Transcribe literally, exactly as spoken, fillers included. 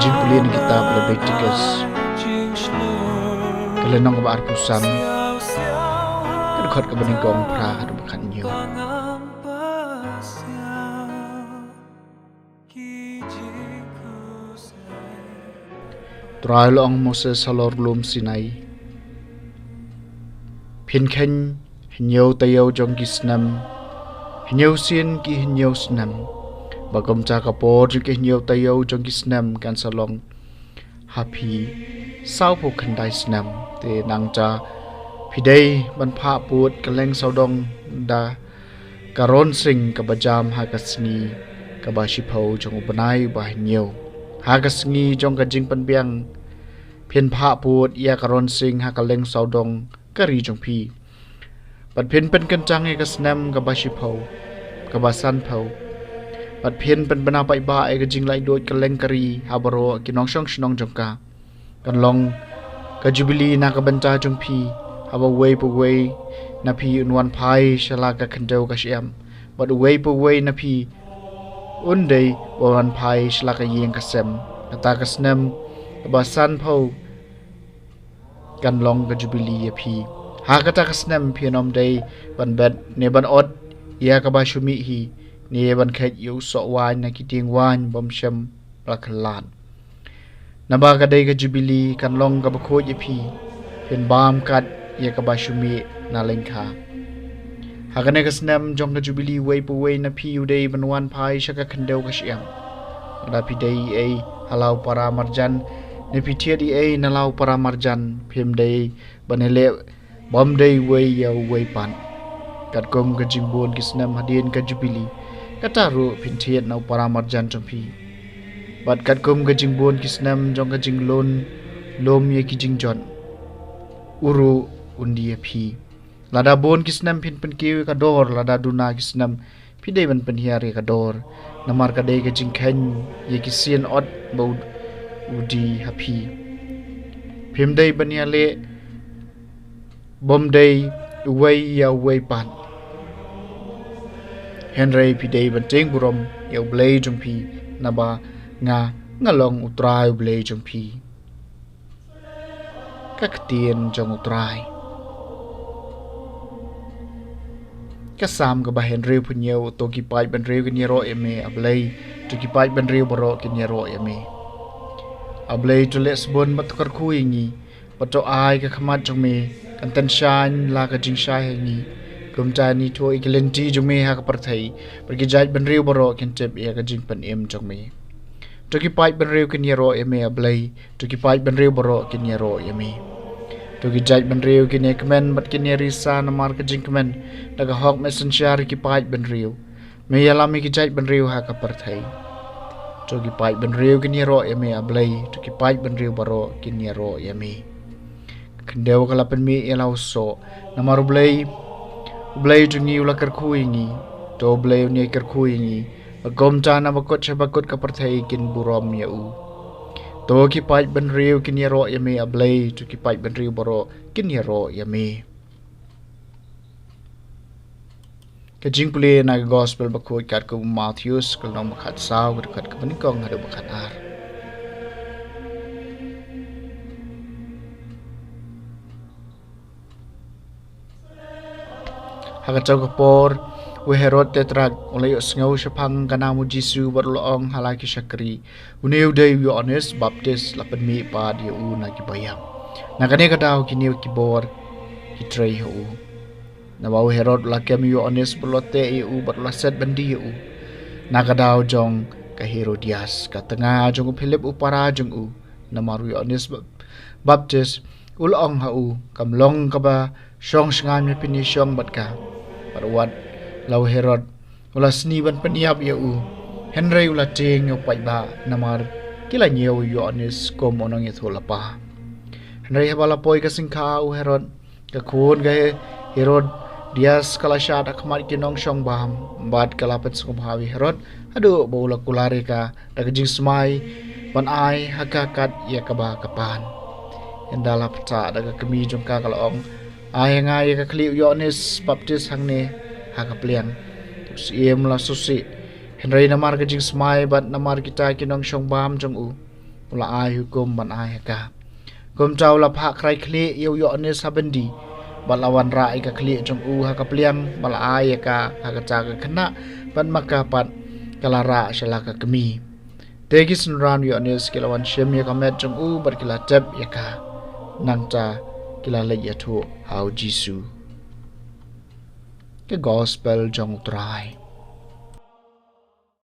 Jingpule na kitab Leviticus, ka lynnong kaba arphew san, ka dkhot kaba nyngkong phra haduh ba khathynñiew. Trai u la ong Moses halor lum Sinai: Phin kheiñ hynñiew taïew jong ki snem, hynñiew sien ki hynñiew snem, ba kumta ka por jong ki hynñiew taïew jong ki snem kan sa long ha phi sawphew khyndai snem. Te nangta phi dei ban phah pud ka leng sawdong da ka ronsing kaba jam ha ka sngi kaba shiphew jong u bnai uba hynñiew. Ha ka sngi jong ka jingpynbiang phin phah pud ïa ka ronsing ha ka leng sawdong ka ri jong phi. Bad phin pynkyntang ïa ka snem kaba shiphew, kaba sanphew. Bad phin pynbna paidbah ïa ka jinglaitluid ka leng ka ri ha baroh ki nongshong shnong jong ka. Kan long ka jubili na ka bynta jong phi, haba uwei pa uwei na phi un wan phai sha la ka khyndew ka shyiap, bad uwei pa uwei na phi un dei ba wan phai sha la ka ïing ka sem. Kata ka snem kaba sanphew kan long ka jubili ïa phi. Ha kata ka snem phin ym dei ban bet ne ban ot ïa kaba shu mih hi, ne ban kheit ïa u soh waiñ na ki tieng waiñ bym shym la khlad. Naba ka dei ka jubili kan long kaba khuid ïa phi, phin bam kat ïa kaba shu mih na lyngkha. Ha kane ka snem jong ka jubili uwei pa uwei na phi u dei ban wan phai sha ka khyndew ka shyiap. Lada phi dei ei ha la u para marjan, ne phi thied ei ei na la u para marjan, phim dei ban ïaleh bym dei uwei ïa uwei pat. Katkum ka jingbun ki snem hadien ka jubili, kata ruh phin thied na u para marjan jong phi. Bad katkum ka jingbun ki snem jong ka jinglun lum ïa ki jingjot, u ruh un dih ïa phi. Lada bun ki snem phin pynkiew ïa ka dor, lada duna ki snem, phi dei ban pynhiar ïa ka dor, namar ka dei ka jingkheiñ ïa ki sien ot ba u, u dih ha phi. Phim dei ban ïaleh bym dei uwei ïa uwei pat. Hynrei phi dei ban tieng burom ïa U Blei jong phi, naba nga, nga long U Trai U Blei jong phi. Ka ktien jong U Trai. Ka Salm kaba hynriew phew hynñiew. To ki paid bynriew kin ïaroh ïa me, A Blei, to ki paid bynriew baroh kin ïaroh ïa me. A Blei, to leh sbun bad to kyrkhu ïa ngi, bad to ai ka khmat jong me, kan tynshaiñ la ka jingshai ha ngi. Kumta ngi thoh ïa ki lynti jong me ha ka pyrthei, bad ki jait bynriew baroh kin tip ïa ka jingpynim jong me. To ki paid bynriew kin ïaroh ïa me, A Blei, to ki paid bynriew baroh kin ïaroh ïa me. To ki jait bynriew kin ïakmen bad kin ïarisa namar ka jingkmen, da ka hok me synshar ïa ki paid bynriew. Me ïalam ïa ki jait bynriew ha ka pyrthei. To ki paid bynriew kin ïaroh ïa me, A Blei, to ki paid bynriew baroh kin ïaroh ïa me. Ka khyndew ka la pynmih ïa la u soh, namar U Blei, U Blei jong ngi u la kyrkhu ïa ngi. To U Blei un ïakyrkhu ïa ngi, bad kumta na bakut sha bakut ka pyrthei kin burom ïa u. To ki paid bynriew kin ïaroh ïa me, A Blei, to ki paid bynriew baroh kin ïaroh ïa me. Ka jingpule na ka Gospel Bakhuid katkum u Mathaios, ka lynnong ba khatsaw, ka dkhot kaba nyngkong haduh ba khatar. Ha kata ka por, u Herod Tetrark u la ïohsngew shaphang ka nam u Jisu bad u la ong ha la ki shakri: Une u dei u Ïoannis Baptis, la pynmih pat ïa u na ki baïap. Na kane ka daw kine ki bor ki trei ha u. Naba u Herod u la kem ïa u Ïoannis bad u la teh ïa u bad u la set byndi ïa u. Na ka daw jong ka Herodias, ka tnga jong u Philip u para jong u. Namar u Ïoannis Bap-, Baptis u la ong ha u: Kam long kaba shong shngaiñ me pynïashong bad ka. Bad wat la u Herod u la sni ban pynïap ïa u, hynrei u la tieng ïa u paidbah namar ki la ñiew ïa u Ïoannis kum u nongïathuhlypa. Hynrei haba la poi ka syngkha, u Herod, ka khun ka He-, Herodias, ka la shad ha khmat ki nongshong bam, bad ka la pynsngewbha ïa u Herod haduh ba u la kular ïa ka da ka jingsmai ban ai ha ka kat ïa kaba ka pan. Ynda la pyrta da ka kmie jong ka, ka la ong: Ai ha nga ïa ka khlieh u Ïoannis Baptis hangne ha ka pliang. U syiem u la sngewsih, hynrei namar ka jingsmai bad namar kita ki nongshong bam jong u, u la ai hukum ban ai ha ka. Kumta u la phah krai khlieh ïa u Ïoannis ha byndi, bad la wanrah ïa ka khlieh jong u ha ka pliang, bad la ai ïa ka ha kata ka khynnah, bad ma ka pat ka la rah sha la ka kmie. Te ki synran u Ïoannis ki la wan shim ïa ka met jong u bad ki la tep ïa ka. Nangta ki la leit ïathuh ha u Jisu. Ka gospel jong u Trai.